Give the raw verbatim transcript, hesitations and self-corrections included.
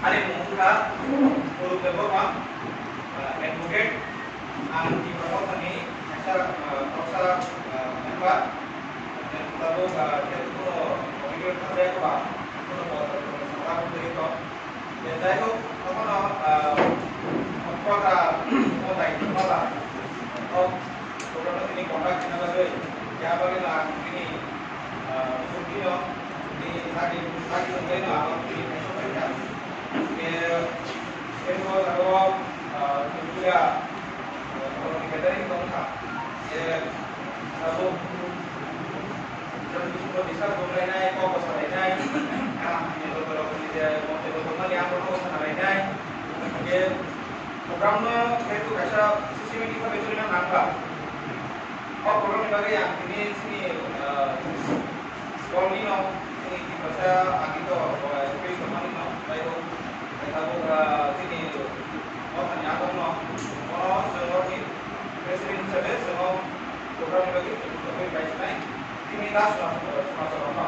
Ani mung kha Puruk Debbarma, ah, advocate, ang Tipra Mothani kaisa, ah, khoroksa, ah, member, tabuk, ah, khe kuno committee thangwi ba, kuno bo, bo, bo, bo, bo, bo, bo, bo, Je jai hok, tokhno, ah, okra, o dai, o da, o program tini conduct khna bagwi, ya bagwi no ang tini, ah, chukti no, tini sadi, sadi wngwi no ang tini kaiso khaikha. Je, je o jaga o, ah, Tripura, ah, Borok ni gathering tongkha. Je, abo, Joni bisingo discuss rwlainai, kok bwsalainai, ah, hamya loge loge ni je montri rok tongmani, ang rokno sanalainai. Je program no jehetu kaisa systematic bhabe chulina nangba, o program ni bagwi ang tini chini, ah, dol ni no, chini Tiprasa agi to, ah, office tongmani no, jai hok, tabuk, ah, chini Mothani agom no, bono chwng rokni president hisabe chwng o program ni bagwi chwng tongwi bai sinai. Tini last no, eh, smacha rok no.